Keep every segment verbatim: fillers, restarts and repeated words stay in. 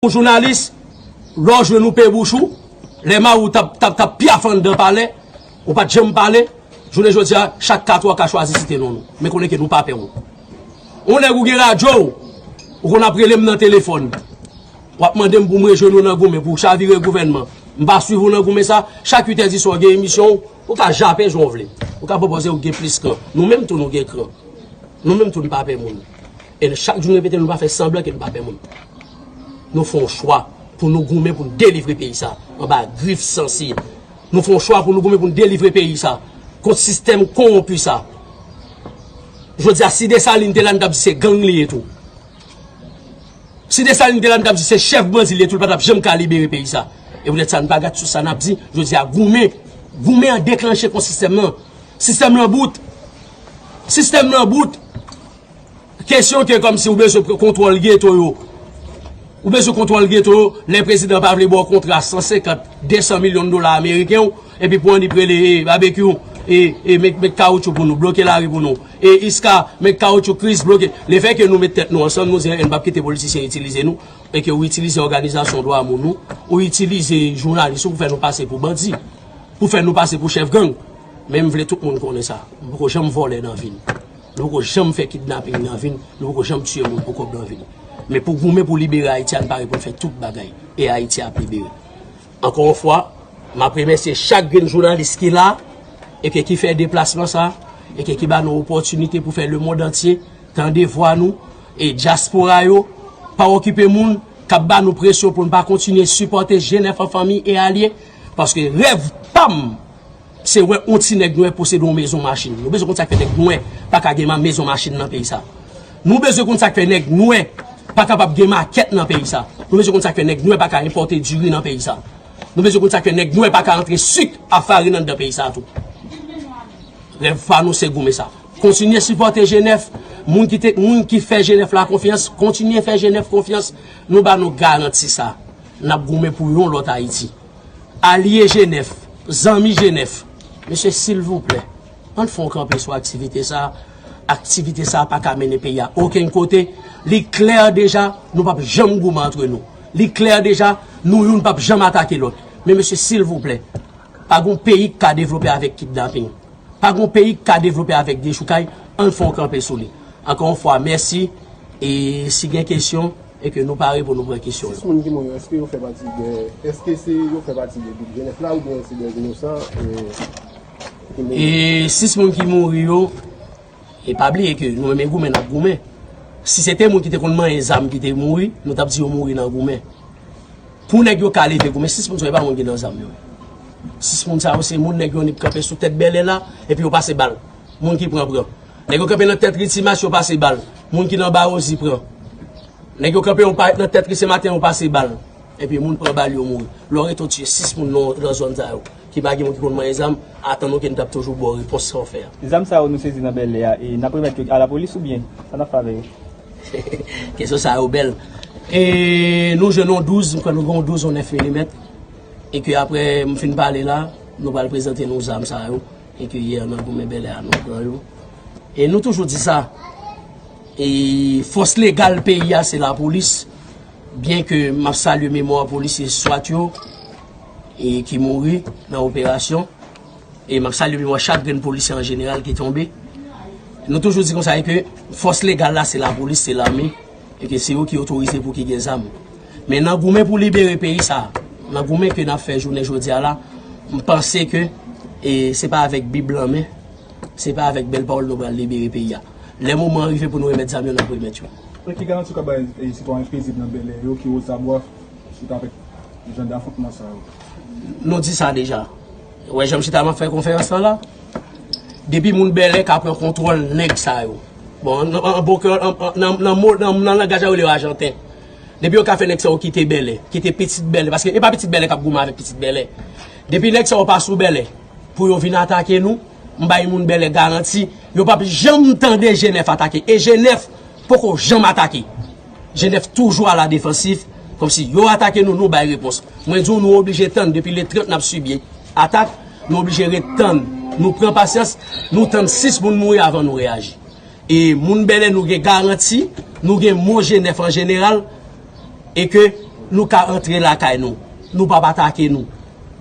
Ou jounalis, lè w jwenn ou pe bouch ou, lè mari w t ap, t ap, t ap pyaf anndan palè, ou pa t janm pale, jounen jodi a, chak kat ou a ka chwazi site non nou. Men konnen ke nou pa pè w. Yon nèg ou gen radyo w, ou konn ap rele m nan telefòn. W ap mande m pou m rejwenn ou nan goumen, pou chavire gouvènman. M pa swiv ou nan goumen sa, chak uit è di swa w gen emisyon w, ou ka jape jan w vle. Ou ka pwopoze ou gen plis kran. Nou menm tou nou gen kran. Nou menm tou nou pa pè moun. E chak jou nou repete, nou pa fè sanblan ke nou pa pè moun. Nou fè yon chwa pou nou goumen pou nou delivre peyi sa anba grif sansi. Nou fè yon chwa pou nou goumen pou nou delivre peyi sa kont sistèm kowonpi sa. Jodi a, si Desalin te la, n t ap di se gang li ye tou. Si Desalin te la, n t ap di se chèf bandi li ye tou, li pa t ap janm ka libere peyi sa. E poutèt sa, n pa gad sou sa n ap di, jodi a, goumen, goumen an deklanche kont sistèm nan. Sistèm nan bout. Sistèm nan bout. Kesyon ke kòmsi ou bezwen pran kontwòl geto yo. Ou bezwen kontwòl geto yo, lè prezidan pa vle ba w kontra san senkant, de san milyon dola ameriken w, epi pou annik rele, e, Babekyou, e, e, met, met kawotchou pou nou, bloke lari pou nou. E, Iska, met kawotchou, Kris, bloke. Lefètke nou met tèt nou ansanm, nou di, "N p ap kite politisyen itilize nou," e ke ou itilize òganizasyon dwa moun ou, ou itilize jounalis ou pou fè nou pase pou bandi, pou fè nou pase pou chèf gang. Men m vle tout moun konnen sa. M poko janm vòlè nan vi n. Nou poko janm fè kidnaping nan vi n. Nou poko janm tiye moun pou kòb nan vi n. Men pou goumen pou libere Ayiti a, n pare pou n fè tout bagay. E Ayiti ap libere. Ankò yon fwa, m ap remèsye chak grenn jounalis ki la, e ke ki fè deplasman sa, e ke ki ba nou opòtinite pou fè lemonn antye tande vwa nou, e dyaspora yo, pa okipe moun k ap ba nou presyon pou n pa kontinye sipòte G nèf an fanmi e alye, paske rèv pa m, se wè yon ti nèg nwè posede yon mezon machin. Nou bezwen konn sa k fè nèg nwè pa ka gen ma-, mezon machin nan peyi sa. Nou bezwen konn sa k fè nèg nwè pa kapab gen makèt nan peyi sa. Nou bezwen konn sa k fè nèg nwè pa ka enpòte diri nan peyi sa. Nou bezwen konn sa k fè nèg nwè pa ka antre sik ak farin anndan peyi sa tou. Rèv pa nou se goumen sa. Kontinye sipòte G nèf. Moun ki te, moun ki fè G nèf la konfyans, kontinye fè G nèf konfyans. Nou ba nou garanti sa. N ap goumen pou yon lòt Ayiti. Alye G nèf, zanmi G nèf, mesye, silvouplè, ann fè yon kanpe sou aktivite sa a. Aktivite sa a pa ka mennen peyi a okenn kote. Li klè deja, nou p ap janm goumen antre nou. Li klè deja, nou youn p ap janm atake lòt. Men mesye, silvouplè, pa gon peyi k ka devlope avèk kidnaping. Pa gon peyi k ka devlope avèk dechoukay, ann fè yon kanpe sou li. Ankò yon fwa, mèsi. E si gen kesyon, e ke nou pare pou nou pran kesyon yo. Sis moun ki mouri yo, èske yo fè pati de, èske se yo fè pati de gwoup G nèf la oubyen se de inosan, e, ki mouri? E sis moun ki mouri yo, e pa bliye ke nou menm e goumen n ap goumen. Si se te moun ki te konn manyen zam ki te mouri, nou t ap di yo mouri nan goumen. Pou nèg yo ka leve goumen, sis moun sa yo e pa moun ki nan zam yo. Sis moun sa yo se moun nèg yo nip kanpe sou tèt bèlè la, epi yo pase bal. Moun ki pran, pran. Nèg yo kanpe nan tèt ri Timas, yo pase bal. Moun ki nan Bawozi pran. Nèg yo kanpe yon pa-, nan tèt ri Senmaten, yo pase bal. Epi moun pran bal, yo mouri. Lè w rete w tiye sis moun nan, nan zòn sa yo, ki pa gen moun ki konn manyen zam, atann nou ke n t ap toujou ba w repons sa w fè a. Zam sa yo nou sezi nan bèlè a, e n ap remèt yo alapolis oubyen sa n ap fè avè yo? Kesyon sa yo bèl. E nou jwenn yon douz, m kwè nou gen yon douz, yon nèf milimèt. E ke apre m fin pale la, nou pral prezante nou zam sa yo. E ke yè nan goumen bèlè a nou pran yo. E nou toujou di sa, e fòs legal peyi a se lapolis. Byen ke m ap salye memwa polisye swat yo, e ki mouri nan operasyon. E m ap salye memwa chak grenn polisye an jeneral ki tonbe. Nou toujou di konsa, e ke fòs legal la se lapolis, se lame, e ke se yo ki otorize pou ki gen zam. Men nan goumen pou libere peyi sa, nan goumen ke n ap fè jounen jodi a la, m panse ke, e, se pa avèk bib lan men, se pa avèk bèl pawòl nou pral libere peyi a. Lè moman an rive pou nou remèt zam yo, n ap remèt yo. E ki garanti w ka bay, e, sitwayen pezib nan bèlè yo ki wozabwa sou ta avèk jan dafwontman sa yo? Nou di sa deja. Ou wè jan m chita m ap fè konferans lan la? Depi moun bèlè ka pran kontwòl nèg sa yo. Bon, an, an, an bon kreyòl, an, an, nan, nan mo, nan, nan langaj la yo rele yo ajanten. Depi yo ka fè nèg sa yo kite bèlè, kite pitit bèlè, paske e pa pitit bèlè k ap goumen avèk pitit bèlè. Depi nèg sa yo pa sou bèlè pou yo vin atake nou, m bay moun bèlè garanti, yo p ap janm tande G nèf atake. E G nèf poko janm atake. G nèf toujou a la defansif, kòmsi yo atake nou, nou bay repons. Mwen di w, nou oblije tann, depi le trant n ap sibi atak, nou oblije ret tann, nou pran pasyans, nou tann sis moun mouri avan nou reyaji. E moun bèlè nou gen garanti, nou gen mo G nèf an jeneral, e ke Nou ka antre lakay nou, nou p ap atake nou.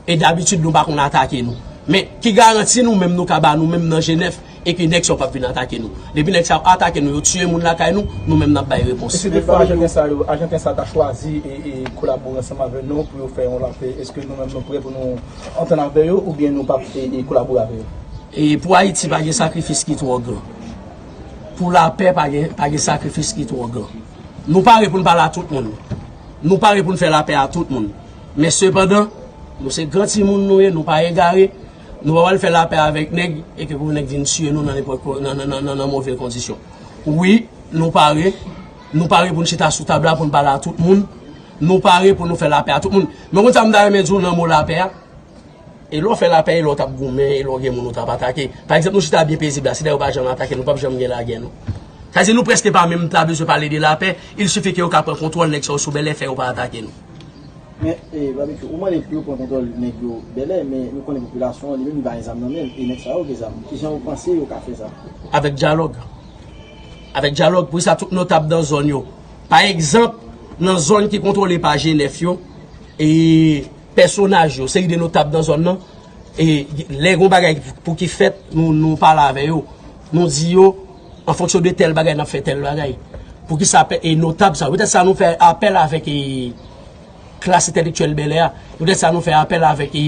E dabitid, nou pa konn atake nou. Men, ki garanti nou menm nou ka ba nou menm nan Jenèf e ke nèg sa yo p ap vin atake nou? Depi nèg sa yo atake nou, yo tiye moun lakay nou, nou menm n ap bay repons. E si defwa ajan ten sa yo, ajan ten sa ta chwazi e, e kolabore ansanm avè nou pou yo fè yon lapè, èske nou menm nou prè pou nou antann avè yo oubyen nou p ap e, e kolabore avè yo? E pou Ayiti, pa gen sakrifis ki twò gran. Pou lapè, pa gen, pa gen sakrifis ki twò gran. Nou pare pou n pale a tout moun. Nou pare pou n fè lapè a tout moun. Men sepandan, nou se gran timoun nou ye, nou pa egare. Nou pa pral fè lapè avèk nèg e ke pou nèg vin tiye nou nan nenpòt, nan, nan, nan, nan, nan move kondisyon. Wi, nou pare. Nou pare pou n chita sou tab la pou n pale a tout moun. Nou pare pou nou fè lapè a tout moun. Men konn sa m ta renmen di w nan mo lapè a? E lè w fè lapè, e lè w t ap goumen, e lè w gen moun ou t ap atake. Pa egzanp, nou chita byen pezib la, si nèg yo pa janm atake nou, p ap janm gen lagè, non. Sa di nou prèske pa menm ta bezwen pale de lapè, il sifi ke yo ka pran kontwòl nèg sa yo sou Bèlè, fè yo pa atake nou. Men, e, Babekyou, ou mande pou yo pran kontwòl nèg yo Bèlè, men nou konnen popilasyon an, li menm, li pa gen zam nan men l, e nèg sa yo gen zam. Kijan ou panse yo ka fè sa? Avèk dyalòg. Avèk dyalòg, pou sa tout notab nan zòn yo. Pa egzanp, nan zòn ki kontwole pa Jenèf yo, e pèsonaj yo, seri de notab nan zòn nan, e lè gon bagay pou ki fèt, nou, nou pale avè yo. Nou di yo, an fonksyon de tèl bagay, n ap fè tèl bagay. Poukisa pè-, e notab sa yo? Petèt sa nou fè apèl avèk e klas entèlektyèl Bèlè a. Petèt sa nou fè apèl avèk e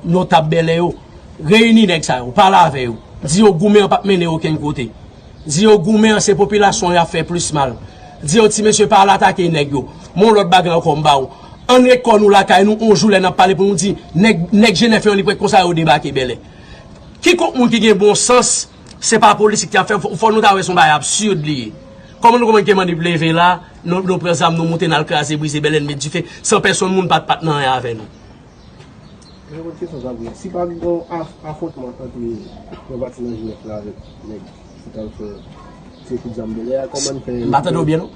notab Bèlè yo. Reyini nèg sa yo, pale avè yo. Di yo goumen an p ap mennen okenn kote. Di yo goumen an se popilasyon y ap fè plis mal. Di yo ti mesye pa al atake nèg yo. Men yon lòt bagay ankò m ba w. Ann ret kò nou lakay nou, yon jou lè n ap pale pou nou di nèg, nèg Jenèf yo li prèt konsa yo debake Bèlè. Kikònk moun ki gen bon sans, se pa politik ki ap fè, fò, fò nou ta wè se yon bagay absid li ye. Kòman nou konprann ke Manip leve la, nou, nou pran zam nou moute n al kraze brize Bèlè n met dife, san pèsonn moun pa t, pa t nan anyen avè nou. Mwen gen yon kesyon sa pou mwen. Si pa gen yon af-, afwontman ant yon pati nan Jenèf la avèk nèg ki t al fè tire kout zam Bèlè a, kòman n fè... M pa tande w byen, non.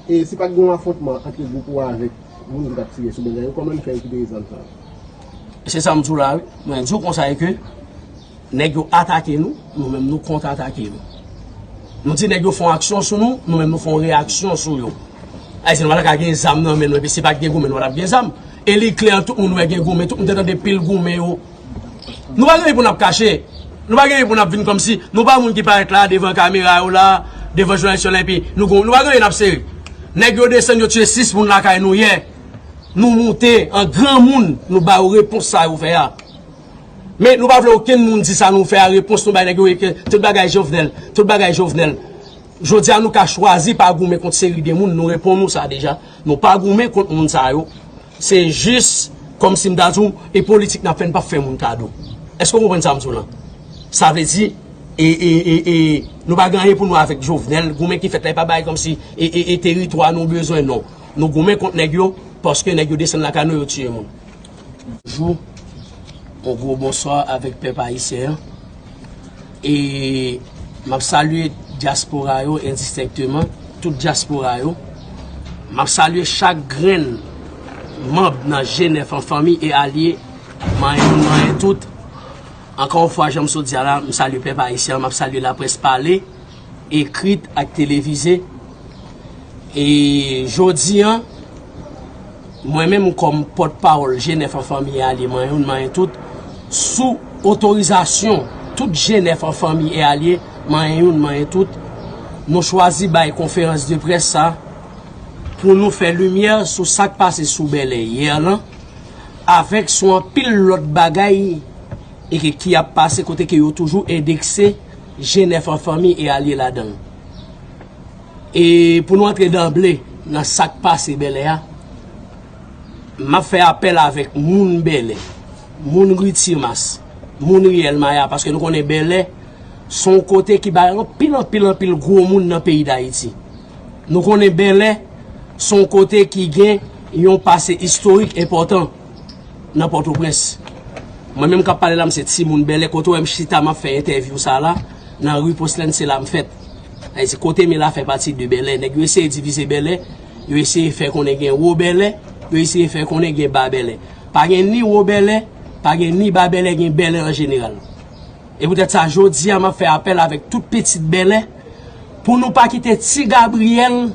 E si pa t gen yon afwontman ant gwoup ou a avèk moun ki t ap tire sou Bèlè yo, kòman n fè rekipere zam sa yo? Se sa m di w la, wi. Mwen di w konsa e ke nèg yo atake nou, nou menm nou kont-atake yo. Nou di nèg yo fè yon aksyon sou nou, nou menm nou fè yon reyaksyon sou yo. Ayisyen, nou pa ta ka gen zam nan men nou, epi si pa t gen goumen, nou pa t ap gen zam. E li klè, tout moun wè gen goumen, tout moun te tande pil goumen yo. Nou pa gen anyen pou n ap kache. Nou pa gen anyen pou n ap vin kòmsi, nou pa moun ki parèt la devan kamera yo la, devan jounalis yo la, epi nou gon, nou pa gen anyen n ap sere. Nèg yo desann, yo tiye sis moun lakay nou yè. Nou moute an granmoun, nou ba yo repons sa yo fè a. Men nou pa vle okenn moun di sa nou fè a, repons nou bay nèg yo e ke tout bagay Jovenel, tout bagay Jovenel. Jodi a nou ka chwazi pa goumen kont seri de moun, nou reponn ou sa deja. Nou pa goumen kont moun sa yo. Se jis kòmsi m ta di w, e politik n ap fè, n p ap fè moun kado. Èske w konprann sa m di w lan? Sa vle di, e, e, e, e, nou pa gen anyen pou nou avèk Jovenel. Goumen ki fèt la, e pa bagay kòmsi e, e, e teritwa nou bezwen, non. Nou goumen kont nèg yo, paske nèg yo desann lakay nou, yo tiye moun. Bonjou, yon gwo bonswa avèk pèp ayisyen an. E m ap salye dyaspora yo endistenkteman, tout dyaspora yo. M ap salye chak grenn manm nan G nèf an fanmi e alye, manyen youn, manyen tout. Ankò yon fwa, jan m sot di a la, m salye pèp ayisyen an, m ap salye laprès pale, ekrit ak televize. E jodi a, mwen menm kòm pòtpawòl G nèf an fanmi e alye, manyen youn, manyen tout, sou otorizasyon tout G nèf an fanmi e alye, manyen youn, manyen tout, nou chwazi bay konferans de près sa pou nou fè limyè sou sa k pase sou Bèlè yè lan, avèk sou anpil lòt bagay e ke, ki ap pase kote ke yo toujou endekse G nèf an fanmi e alye ladan l. E pou nou antre danble nan sa k pase Bèlè a, m ap fè apèl avèk moun Bèlè, moun Ritimas, moun Riyèl Maya, paske nou konnen Bèlè se yon kote ki bay anpil, anpil, anpil gwo moun nan peyi Dayiti. Nou konnen Bèlè se yon kote ki gen yon pase istorik enpòtan nan Pòtoprens. Mwen menm k ap pale la, m se timoun Bèlè, kote w wè m chita, m ap fè entèvyou sa la, nan ri Poslèn, se la m fèt. Sa vle di, kote m ye la fè pati de Bèlè. Nèg yo eseye divize Bèlè, yo eseye fè konnen gen Wo Bèlè, yo eseye fè konnen gen Ba Bèlè. Pa gen ni Wo Bèlè, pa gen ni Ba Bèlè, gen Bèlè an jeneral. E poutèt sa, jodi a, m ap fè apèl avèk tout pitit Bèlè pou nou pa kite Ti Gabriyèl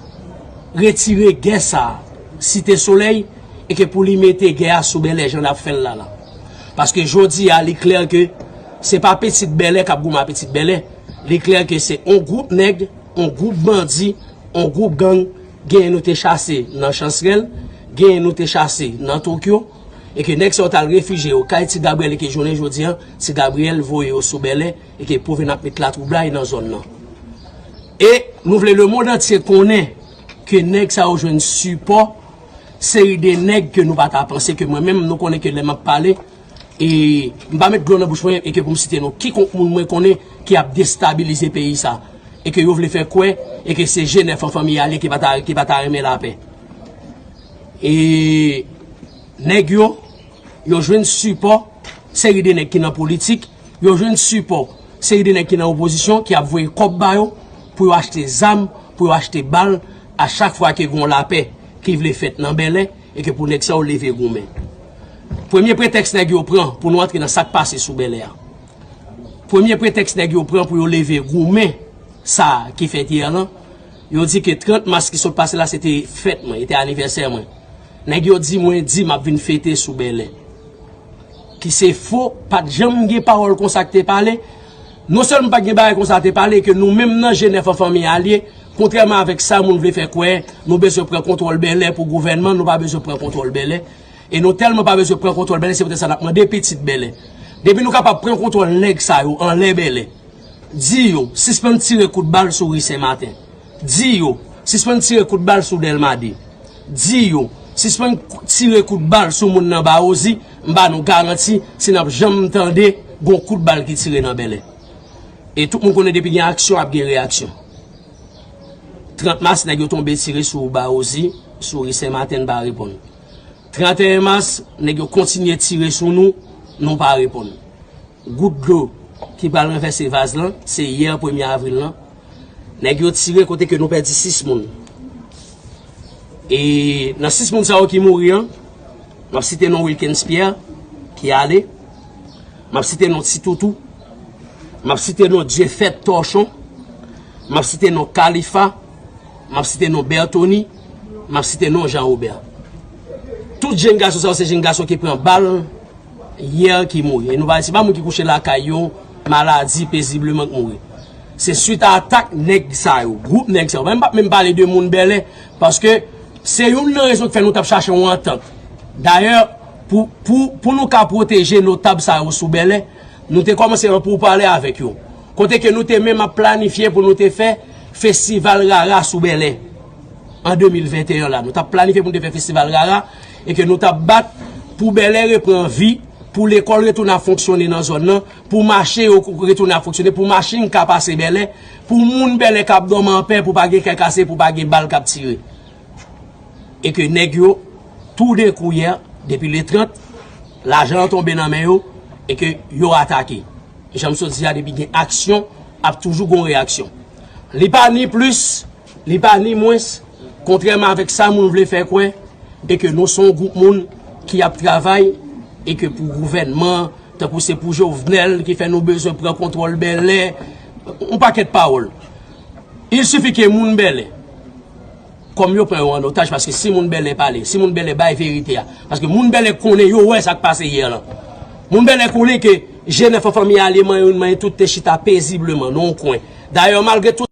retire gè sa a. Site Solèy, e ke pou li mete gè a sou Bèlè jan l ap fè l la la. Paske jodi a, li klè ke se pa Pitit Bèlè k ap goumen ak Pitit Bèlè. Li klè ke se on gwoup nèg, on gwoup bandi, on gwoup gang, genyen nou te chase nan Chansrèl, genyen nou te chase nan Tokyo, e ke nèg sa yo t al refijye yo kay Ti Gabriyèl, e ke jounen jodi a, Ti Gabriyèl voye yo sou Bèlè, e ke pou vin ap met latwoublay nan zòn nan. E nou vle lemonn antye konnen ke nèg sa yo jwenn sipò seri de nèg ke nou pa ta panse, ke mwen menm nou konnen ke lè m ap pale, e m pa met dlo nan bouch mwen e ke pou m site non kikonk moun mwen konnen ki ap destabilize peyi sa, e ke yo vle fè kwè e ke se G nèf an fanmi a li ki pa ta, ki pa ta renmen lapè. E nèg yo, yo jwenn sipò seri de nèg ki nan politik, yo jwenn sipò seri de nèg ki nan opozisyon ki ap voye kòb ba yo pou yo achte zam, pou yo achte bal a chak fwa ke gen yon lapè ki vle fèt nan Bèlè e ke pou nèg sa yo leve goumen. Premye pretèks nèg yo pran pou nou antre nan sa k pase sou Bèlè a. Premye pretèks nèg yo pran pou yo leve goumen sa ki fèt yè lan, yo di ke trant mas ki sot pase la se te fèt mwen, se te anivèsè mwen. Nèg yo di mwen di m ap vin fete sou Bèlè. Ki se fo, pa t janm gen pawòl konsa k te pale. Non sèlman pa t gen bagay konsa te pale, ke nou menm nan G nèf an fanmi a li ye, kontrèman avèk sa moun vle fè kwè, nou bezwen pran kontwòl Bèlè pou gouvènman, nou pa bezwen pran kontwòl Bèlè. E nou tèlman pa bezwen pran kontwòl Bèlè, se poutèt sa n ap mande Pitit Bèlè. Depi nou kapab pran kontwòl nèg sa yo anlè Bèlè, di yo sispann tire kout bal sou ri Sen Maten. Di yo sispann tire kout bal sou Dèlma de. Di yo sispann tire kout bal sou moun nan Bawozi. M ba nou garanti, si n ap janm tande gon kout bal ki tire nan Bèlè. E tout moun konnen depi gen aksyon, ap gen reyaksyon. Trant mas, nèg yo tonbe tire sou Bawozi, sou ri Sen Maten, n pa reponn. Tranteyen mas, nèg yo kontinye tire sou nou, nou pa reponn. Gout dlo ki pral ranvèse vaz lan, se yè premye avril lan. Nèg yo tire kote ke nou pèdi sis moun. E nan sis moun sa yo ki mouri an, m ap site non Wilkens Pierre, ki ale. M ap site non Ti Toutou. M ap site non Dyefèt Tòchon. M ap site non Kalifa. M ap site non Bètoni. M ap site non Jan Wobè. Tout jenn gason sa yo se jenn gason ki pran bal yè ki mouri. E nou pa, se pa moun ki kouche lakay yo, maladi, pezibleman k mouri. Se swit a atak nèg sa yo, gwoup nèg sa yo. M p ap menm pale de moun Bèlè, paske se youn nan rezon ki fè nou t ap chache yon antant. Dayè, pou, pou, pou nou ka pwoteje notab sa yo sou Bèlè, nou te kòmanse yon poupale avèk yo. Kote ke nou te menm ap planifye pou nou te fè festival rara sou Bèlè an de mil venteyen la. Nou t ap planifye pou nou te fè festival rara e ke nou t ap bat pou Bèlè reprann vi, pou lekòl retounen ap fonksyone nan zòn nan, pou mache yo retounen ap fonksyone, pou machin ka pase Bèlè, pou moun Bèlè k ap dòmi anpè, pou pa gen kè kase, pou pa gen bal k ap tire. E ke nèg yo, toudenkou yè, depi le trant, lajan an tonbe nan men yo, e ke yo atake. Jan m sot di a, depi gen aksyon, ap toujou gon reyaksyon. Li pa ni plis, li pa ni mwens, kontrèman avèk sa moun vle fè kwè, e ke nou se yon gwoup moun ki ap travay, e ke pou gouvènman, tankou se pou Jovenel ki fè nou bezwen pran kontwòl Bèlè, yon pakèt pawòl. Il sifi ke moun Bèlè, kòm yo pran yo an otaj, paske si moun Bèlè pale, si moun Bèlè bay verite a, paske moun Bèlè konnen, yo wè sa k pase yè lan. Moun Bèlè konnen ke G nèf an fanmi a li manyen youn manyen tout te chita pezibleman nan yon kwen. Dayè, malgre tout